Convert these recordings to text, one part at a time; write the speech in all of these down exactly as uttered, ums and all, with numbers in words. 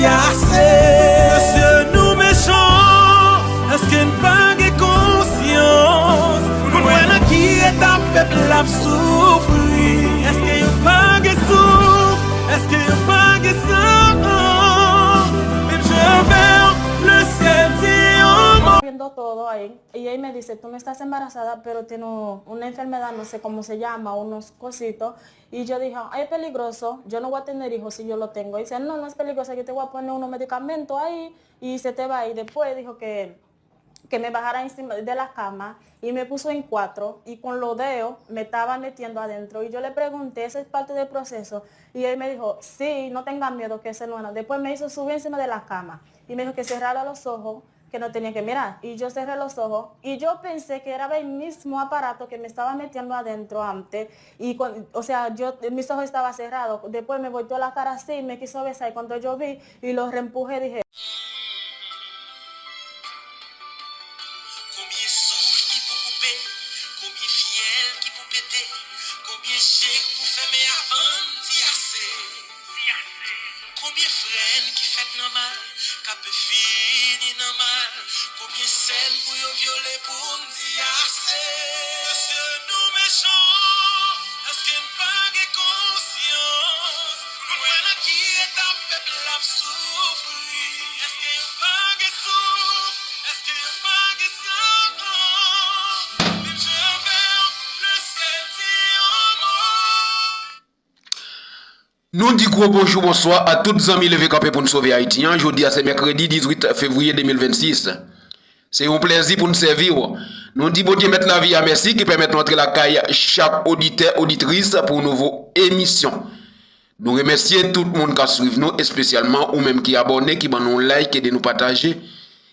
Ase, mesye, nou mechan. Èske n pa gen konsyans? Moun wè nan ki eta pèp la ap soufri. Èske yo pa gen souf? Èske yo pa gen san? Menm jan avè w, le syèl di yon mo. Viendo todo ahí. Y ella me dice, tú no estás embarazada, pero tienes una enfermedad, no sé cómo se llama, unos cositos. Y yo dije, es peligroso, yo no voy a tener hijos si yo lo tengo. Y dice, no, no es peligroso, yo te voy a poner unos medicamentos ahí y se te va. Y después dijo que, que me bajara encima de la cama y me puso en cuatro y con los dedos me estaba metiendo adentro. Y yo le pregunté, ¿eso es parte del proceso? Y él me dijo, sí, no tenga miedo, que eso no es nada. Después me hizo subir encima de la cama y me dijo que cerrara los ojos que no tenía que mirar. Y yo cerré los ojos y yo pensé que era el mismo aparato que me estaba metiendo adentro antes. Y con- o sea, yo, mis ojos estaban cerrados. Después me volteó la cara así, me quiso besar y cuando yo vi y lo reempujé, dije, Konbyen souf ki pou koupe? Konbyen fyèl ki pou pete? Konbyen je k pou fèmen avan n di ase? Konbyen frè n ki fèt nan mal, k ap fini nan mal? Konbyen sè n pou yo vyole pou n di ase? Èske nou mechan? Èske n pa gen konsyans? Moun wè nan ki eta pèp la ap soufri. Èske yo pa gen souf? Èske yo pa gen san? Menm jan avè w, le syèl di yon mo. Nou di gwo bonjou, bonswa a tout zanmi Leve Kanpe pou n Sove Ayiti an. Jodi a se mèkredi dizuit fevriye de mil vennsis. Se yon plèzi pou n sèvi w. Nou di Bondye Mèt Lavi a mèsi ki pèmèt nou antre lakay chak oditè, oditris pou yon nouvo emisyon. Nou remèsye tout moun k ap swiv nou, espesyalman ou menm ki abòne, ki ban nou like, ede nou pataje.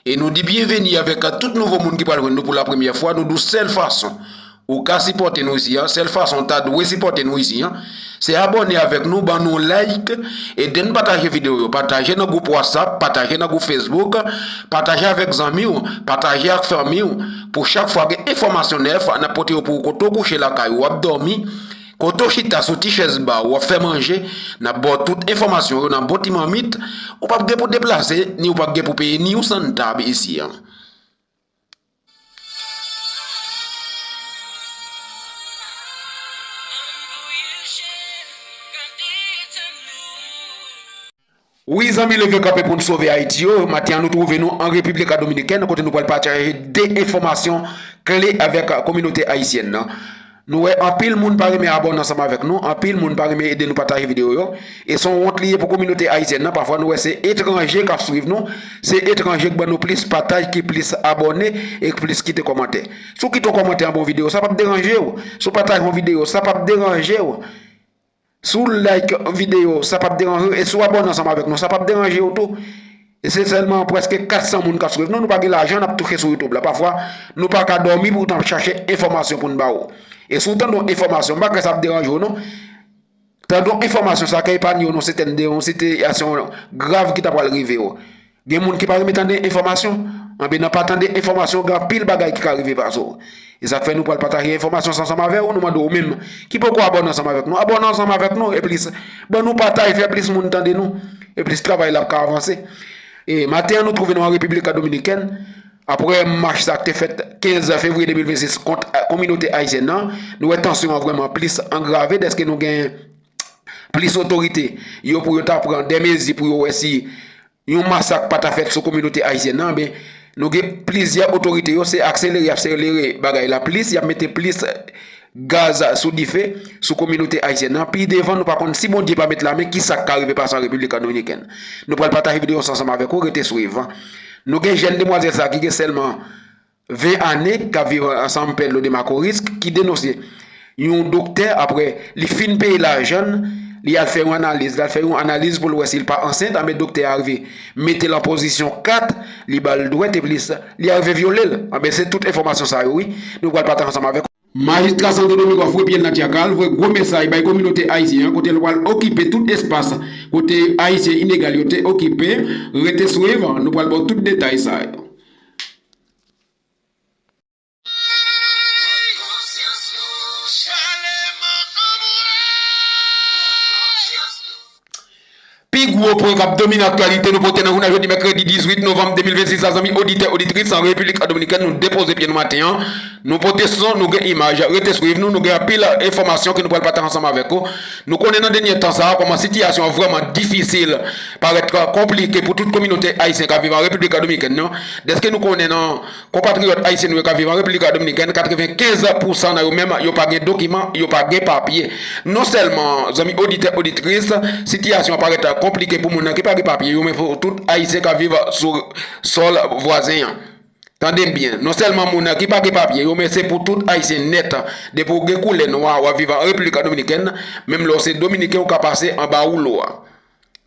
E nou di byenveni avèk tout nouvo moun ki pral jwenn nou pou la premyè fwa. Nou di w sèl fason ou ka sipòte nou isi an, sèl fason w ta dwe sipòte nou isi an, se abòne avèk nou, ban nou like, ede n pataje videyo yo, pataje nan gwoup WhatsApp, pataje nan gwoup Facebook, pataje avèk zanmi w, pataje ak fanmi w, pou chak fwa gen enfòmasyon nèf, n ap pote yo pou ou kote w kouche lakay ou, w ap dòmi, kote w chita sou ti chèz ba ou, w ap fè manje, n ap ba w tout enfòmasyon yo nan bon ti mamit, ou p ap gen pou deplase, ni ou p ap gen pou peye ni yon sann tab isi an. Wi, zanmi Leve Kanpe pou n Sove Ayiti yo, maten an nou twouve nou an Repiblik Dominikèn, kote nou pral pataje de enfòmasyon kle avèk kominote ayisyèn nan. Nou wè anpil moun pa renmen abòne ansanm avèk nou, anpil moun pa renmen ede nou pataje videyo yo. E se yon wont li ye pou kominote ayisyèn nan, pafwa nou wè se etranje k ap swiv nou, se etranje k ban nou plis pataj, ki plis abòne e k plis kite kòmantè. Si w kite yon kòmantè anba yon videyo, sa p ap deranje w. Si w pataje yon videyo, sa p ap deranje w. Si w like videyo, sa p ap deranje w. E si w abòne ansanm avèk nou, sa p ap deranje w tou. E se sèlman prèske kat san moun k ap swiv nou. Nou pa gen lajan n ap touche sou YouTube la. Pafwa, nou pa ka dòmi pou nou t ap chache enfòmasyon pou n ba ou. E si w tande yon enfòmasyon, m pa kwè sa ap deranje w non. Tande yon enfòmasyon, sa ka epanye w nan sètèn de yon sitiyasyon grav ki ta pral rive w. Gen moun ki pa renmen tande enfòmasyon. Anben, nan pa tande enfòmasyon, gen anpil bagay ki ka rive pase w. E sa k fè nou pral pataje enfòmasyon sa ansanm avè w. Nou mande w menm ki poko abòne ansanm avèk nou, abòne ansanm avèk nou. E plis, ban nou pataj, fè plis moun tande nou. E plis travay la ap ka avanse. E maten an, nou twouve nou an Repiblik Dominikèn. Apre mach sa k te fèt kenz fevriye de mil vennsis kont kominote ayisyèn nan, nou wè tansyon an vrèman plis angrave dèske nou gen plis otorite yo pou yo ta pran de mezi pou yo wè si yon masak pa ta fèt sou kominote ayisyèn nan, men nou gen plizyè otorite yo, se akselere y ap akselere bagay la plis, y ap mete plis gaz sou dife sou kominote ayisyèn nan. Pi devan, nou pa konn si Bondye pa met lamen, kisa k ka rive pase an Repiblik Dominikèn. Nou pral pataje videyo sa ansanm avèk ou, rete swiv. Nou gen jèn demwazèl sa ki gen sèlman ven ane k ap viv ansanm Pedro de Macorís, ki denonse yon doktè, apre li fin peye lajan l, li al fè yon analiz. L al fè yon analiz pou l wè si l pa ansent, anben doktè a rive mete l an pozisyon kat, li ba l dwèt, epi li, li arive vyole l. Anben se tout enfòmasyon sa yo, wi. Nou pral pataje ansanm avèk ou. Majistra Santo Domingo a foure pye l nan tyaka l, voye gwo mesaj bay kominote ayisyen an, kote l pral okipe tout espas kote ayisyen inegal yo te okipe. Rete swiv, nou pral ba w tout detay sa yo. Pi gwo Pwen k ap domine aktyalite, nou pote nan jounen jodi mèkredi dizuit novanm de mil vennsis la, zanmi oditè, oditris, an Repiblik Dominikèn, nou depoze pye nou maten an. Nou pote son, nou gen imaj. Rete swiv nou, nou gen anpil enfòmasyon ke nou pral pataje ansanm avèk ou. Nou konnen nan dènye tan sa a, kòman sitiyasyon an vrèman difisil, parèt konplike pou tout kominote ayisyen k ap viv an Repiblik Dominikèn nan. Dèske nou konnen nan konpatriyòt ayisyen nou yo k ap viv an Repiblik Dominikèn, katrevenkenz pousan nan yo menm, yo pa gen dokiman, yo pa gen papye. Non sèlman, zanmi oditè, oditris, sitiyasyon an parèt konplike pou moun nan ki pa gen papye yo, men pou tout ayisyen k ap viv sou sòl vwazen an. Tande m byen, non sèlman moun nan ki pa gen papye yo, men se pou tout ayisyen nèt. Depi w gen koulè nwa, w ap viv an Repiblik Dominikèn, menm lè w se dominiken, ou ka pase anba woulo a.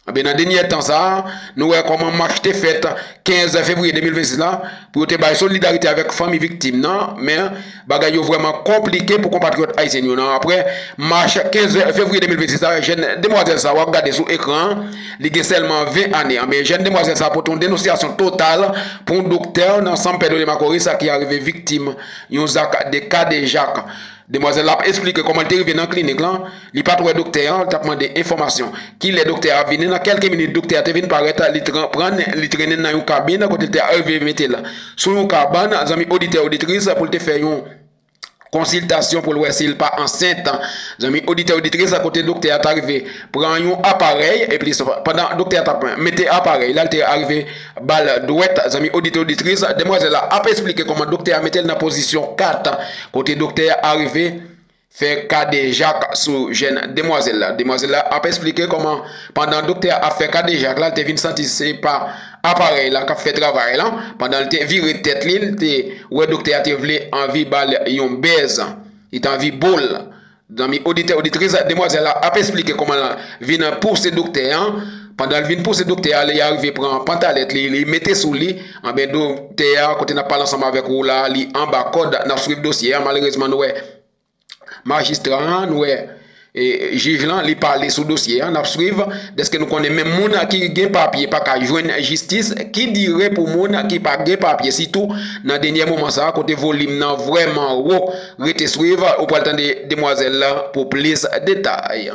Anben, nan dènye tan sa a, nou wè kòman mach te fèt kenz fevriye de mil vennsis la, pou yo te bay solidarite avèk fanmi viktim nan, men bagay yo vrèman konplike pou konpatriyòt ayisyen yo nan. Apre mach kenz fevriye de mil vennsis la, jèn demwazèl sa a w ap gade sou ekran an, li gen sèlman ven ane. Anben, jèn demwazèl sa a pote yon denonsyasyon total pou yon doktè nan San Pedro de Macorís ki arive viktim yon zak de kadejak. Demwazèl la ap esplike kòman l te rive nan klinik lan, li pa t wè doktè an, l t ap mande enfòmasyon. Kilè doktè a ap vini? Nan kèlke minit, doktè a te vin parèt, li tren-, pran, li trennen l nan yon kabin kote l te arive mete l sou yon kabann, zanmi oditè, oditris, pou l te fè yon konsiltasyon pou l wè si l pa ansent. Zanmi oditè, oditris, kote doktè a t arive pran yon aparèy, epi pandan doktè a t ap mete aparèy la, l te arive ba l dwèt. Zanmi oditè, oditris, demwazèl la ap esplike kòman doktè a mete l nan pozisyon kat, kote doktè a arive fè kadejak sou jèn demwazèl la. Demwazèl la ap esplike kòman, pandan doktè a ap fè kadejak la, l te vin santi se pa aparèy la k ap fè travay la. Pandan l te vire tèt li, l te wè doktè a te vle anvi ba l yon bèz. Li te anvi bo l. Zanmi oditè, oditris, demwazèl la ap esplike kòman l vin pouse doktè a. Pandan l vin pouse doktè a, li arive pran pantalèt li, li mete sou li. Anben, doktè a, kote n ap pale ansanm avèk ou la, li anba kòd, n ap swiv dosye a. Malerezman, nou wè majistra a, nou wè, e, jij lan, li pale sou dosye a, n ap swiv, dèske nou konnen menm moun ki gen papye pa ka jwenn jistis, ki dire pou moun ki pa gen papye, sitou nan dènye moman sa a, kote volim nan vrèman wo. Rete swiv, ou pral tande demwazèl la pou plis detay.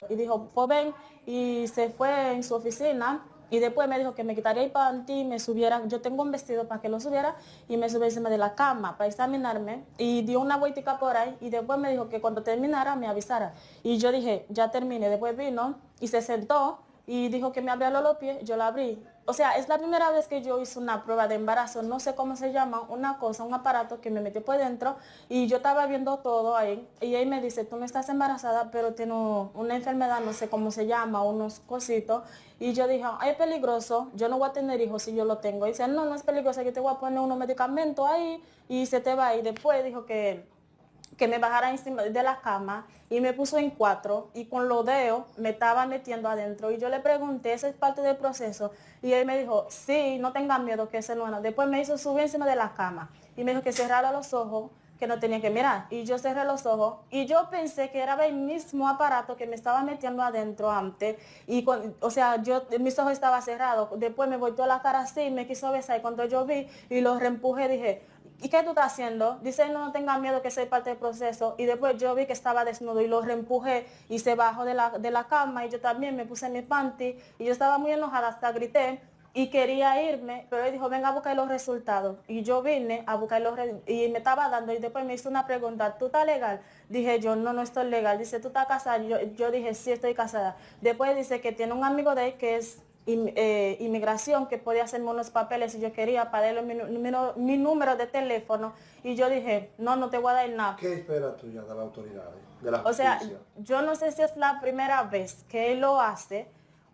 Y dijo, joven, y se fue en su oficina, y después me dijo que me quitaría el panty y me subiera, yo tengo un vestido para que lo subiera, y me subió encima de la cama para examinarme, y dio una vueltica por ahí, y después me dijo que cuando terminara me avisara. Y yo dije, ya terminé. Después vino y se sentó y dijo que me abriera los pies, yo lo abrí. O sea, es la primera vez que yo hice una prueba de embarazo, no sé cómo se llama, una cosa, un aparato que me metió por dentro y yo estaba viendo todo ahí y él me dice, tú no estás embarazada, pero tienes una enfermedad, no sé cómo se llama, unos cositos. Y yo dije, es peligroso, yo no voy a tener hijos si yo lo tengo. Y dice, no, no es peligroso, yo te voy a poner unos medicamentos ahí y se te va. Y después dijo que que me bajara encima de la cama y me puso en cuatro y con los dedos me estaba metiendo adentro y yo le pregunté, ¿eso es parte del proceso? Y él me dijo, sí, no tenga miedo, que eso no es nada. Después me hizo subir encima de la cama y me dijo que cerrara los ojos, que no tenía que mirar. Y yo cerré los ojos y yo pensé que era el mismo aparato que me estaba metiendo adentro antes. Y con, o sea, yo, mis ojos estaban cerrados. Después me volteó la cara así, me quiso besar y cuando yo vi y lo reempujé, dije, ¿y qué tú estás haciendo? Dice, no, no tenga miedo, que soy parte del proceso. Y después yo vi que estaba desnudo y lo reempujé y se bajó de la, de la cama y yo también me puse mi panty y yo estaba muy enojada, hasta grité y quería irme, pero él dijo, venga a buscar los resultados. Y yo vine a buscar los re- y me estaba dando y después me hizo una pregunta, ¿tú estás legal? Dije yo, no, no estoy legal. Dice, ¿tú estás casada? Yo, yo dije, sí, estoy casada. Después dice que tiene un amigo de él que es in- eh, inmigración que podía hacerme unos papeles si yo quería para darle mi, nu- mi nu- mi número de teléfono. Y yo dije, no, no te voy a dar nada. ¿Qué espera tú ya de las autoridades, de la O sea, justicia? Yo no sé si es la primera vez que él lo hace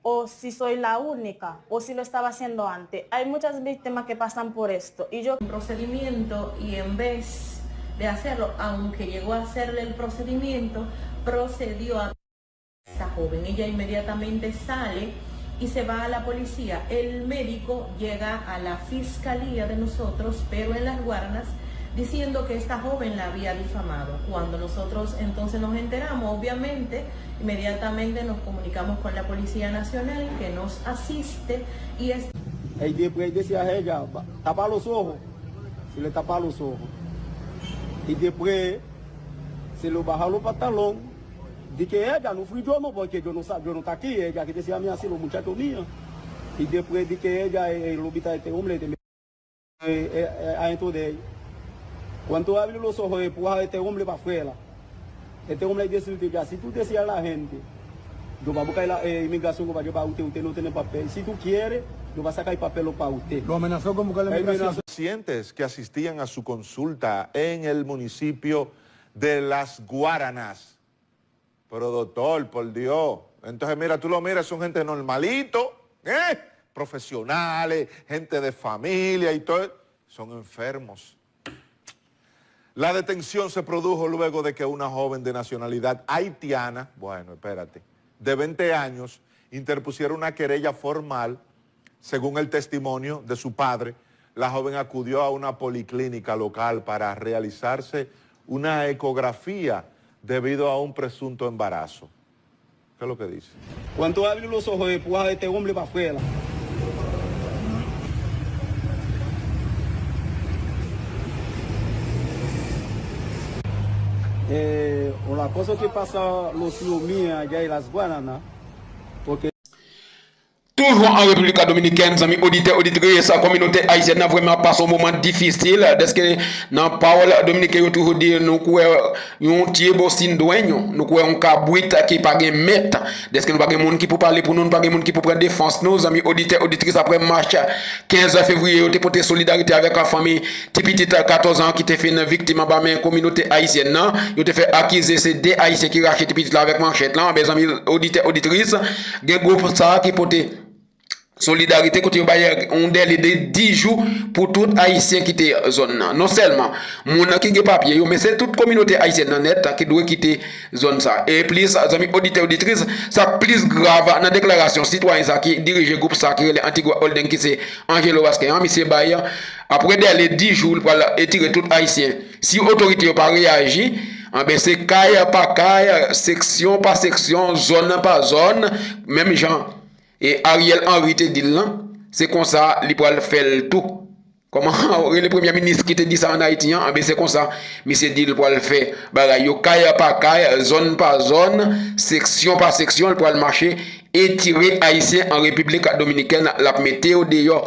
o si soy la única o si lo estaba haciendo antes. Hay muchas víctimas que pasan por esto y yo Un procedimiento y en vez de hacerlo, aunque llegó a hacerle el procedimiento, procedió a esta joven. Ella inmediatamente sale y se va a la policía. El médico llega a la fiscalía de nosotros, pero en las guarnas, diciendo que esta joven la había difamado. Cuando nosotros entonces nos enteramos, obviamente, inmediatamente nos comunicamos con la Policía Nacional que nos asiste y es E depois desse arrega, tapa los ojos. Se ele tapa los ojos. E depois Se lo bajalo pantalon. Di que ella no fui yo, no, porque yo no sa, yo no está aquí, ella que decía a mí así, los muchachos míos. Y después di que ella, eh, lo viste a este hombre, te eh, eh, eh, a entonces, cuando abrí los ojos, eh, pues, este hombre para afuera. Este hombre ahí decirte ya, si tú decías a la gente, yo va a buscar la eh, inmigración, yo va a llevar a usted, usted no tiene papel. Si tú quieres, yo va a sacar el papel para usted. Lo amenazó con buscar la inmigración. Pacientes que asistían a su consulta en el municipio de Las Guaranas. Pero doctor, por Dios. Entonces, mira, tú lo miras, son gente normalito, ¿eh? Profesionales, gente de familia y todo. Son enfermos. La detención se produjo luego de que una joven de nacionalidad haitiana, bueno, espérate, de veinte años, interpusiera una querella formal. Según el testimonio de su padre, la joven acudió a una policlínica local para realizarse una ecografía debido a un presunto embarazo. ¿Qué es lo que dice? Cuando abrí los ojos, eh, pues, este hombre para afuera. Eh, una cosa que pasa los míos allá en las Guaranas, porque Toujou an Repiblik Dominikèn, zanmi oditè, oditris, kominote ayisyèn nan vrèman ap pase yon moman difisil, dèske nan pawòl dominiken yo toujou di nou kwè yon tye bosin dwenyo, nou kwè yon kabwit ki pa gen mèt, dèske nou pa gen moun ki pou pale pou nou, nou pa gen moun ki pou pran defans nou, zanmi oditè, oditris, apre mach kenz fevriye yo te pote solidarite avèk fanmi ti pitit katòz an ki te fin viktim anba men kominote ayisyèn nan. Yo te fè akize se de Ayisyen ki rache ti pitit la avèk manchèt lan. Anben, zanmi oditè, oditris, gen gwoup sa a ki pote solidarite kote yo bay yon dèle de dis jou pou tout Ayisyen kite zòn nan. Non sèlman moun ki gen papye yo, men se tout kominote ayisyèn nan nèt ki dwe kite zòn sa. E plis, zanmi oditè, oditris, sa k plis grav nan deklarasyon sitwayen sa ki dirije gwoup sa ki rele Antigua Holding, ki se Angelo Basquet an, misye bay apre dèle dis jou, li pral etire tout Ayisyen. Si otorite yo pa reyaji, anben, se kay pa kay, seksyon pa seksyon, zòn pa zòn, menm jan e Ariel Henry te di l lan, se konsa li pral fè l tou. Kòman rele premye minis ki te di sa ann Ayiti an? Anben, se konsa misye di l pral fè bagay yo kay pa kay, zòn pa zòn, seksyon pa seksyon, li pral mache etire Ayisyen an Repiblik Dominikèn, l ap mete yo deyò.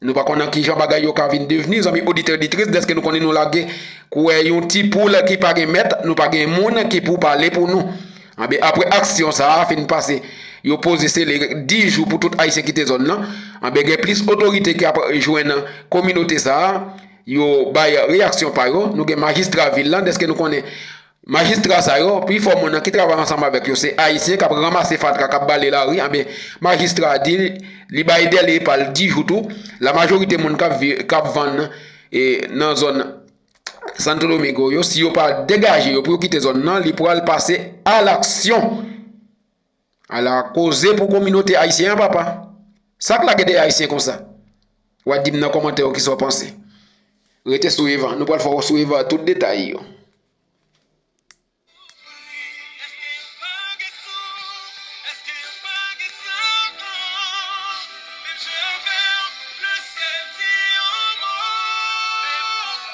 Nou pa konn nan kijan bagay yo ka vin devni, zanmi oditè, oditris, dèske nou konnen nou lage kwè yon ti poul ki pa gen mèt, nou pa gen moun ki pou pale pou nou. Anben, apre aksyon sa a fin pase, yo poze sele dis jou pou tout Ayisyen kite zòn nan. Anben, gen plis otorite ki ap jwenn kominote sa a, yo bay reyaksyon pa yo. Nou gen majistra vil lan, dèske nou konnen majistra sa yo, pifò moun ki travay ansanm avèk yo, se Ayisyen k ap ranmase fatra, k ap bale lari. Anben, majistra a di li bay dèle pa l dis jou tou. Lamajorite moun k ap vi-, k ap vann, e, nan zòn Santo Domingo yo, si yo pa degaje yo pou yo kite zòn nan, li pral pase alaksyon. Ala koze pou kominote ayisyen an, papa. Sa k lage de Ayisyen konsa? W a di m nan kòmantè yo kisa w panse. Rete swiv, nou pral fè w swiv tout detay yo.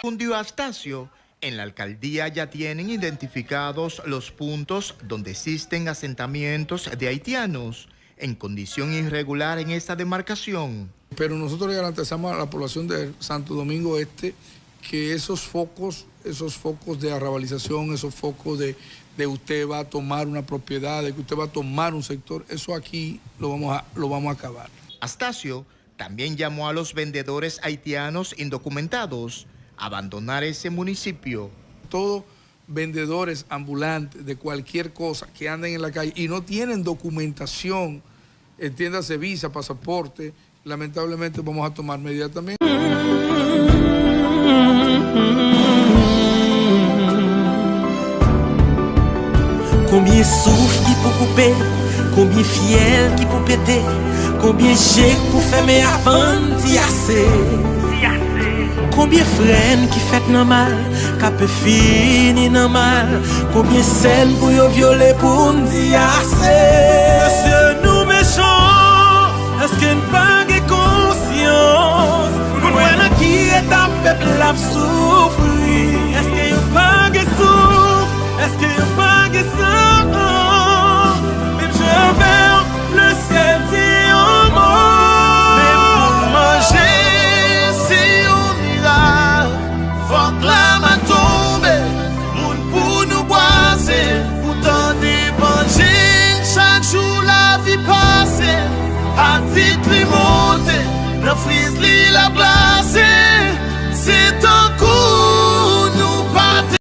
Según dijo Astacio, en la alcaldía ya tienen identificados los puntos donde existen asentamientos de haitianos en condición irregular en esta demarcación. Pero nosotros le garantizamos a la población de Santo Domingo Este que esos focos, esos focos de arrabalización, esos focos de, de usted va a tomar una propiedad, de que usted va a tomar un sector, eso aquí lo vamos a, lo vamos a acabar. Astacio también llamó a los vendedores haitianos indocumentados a abandonar ese municipio. Todo vendedores ambulantes de cualquier cosa que anden en la calle y no tienen documentación, entiéndase visa, pasaporte, lamentablemente vamos a tomar medidas también. Konbyen souf ki pou koupe, konbyen fyèl ki pou pete, konbyen je k pou fèmen avan n di ase. Konbyen frè n ki fèt nan mal, k ape fini nan mal, konbyen sè n pou yo vyole pou n di ase. Mesye, nou mechan, èske n pa gen konsyans pou n wè nan ki eta pèp la ap soufri? Èske yo pa gen souf? Vit li monte, nan friz li l ap glase.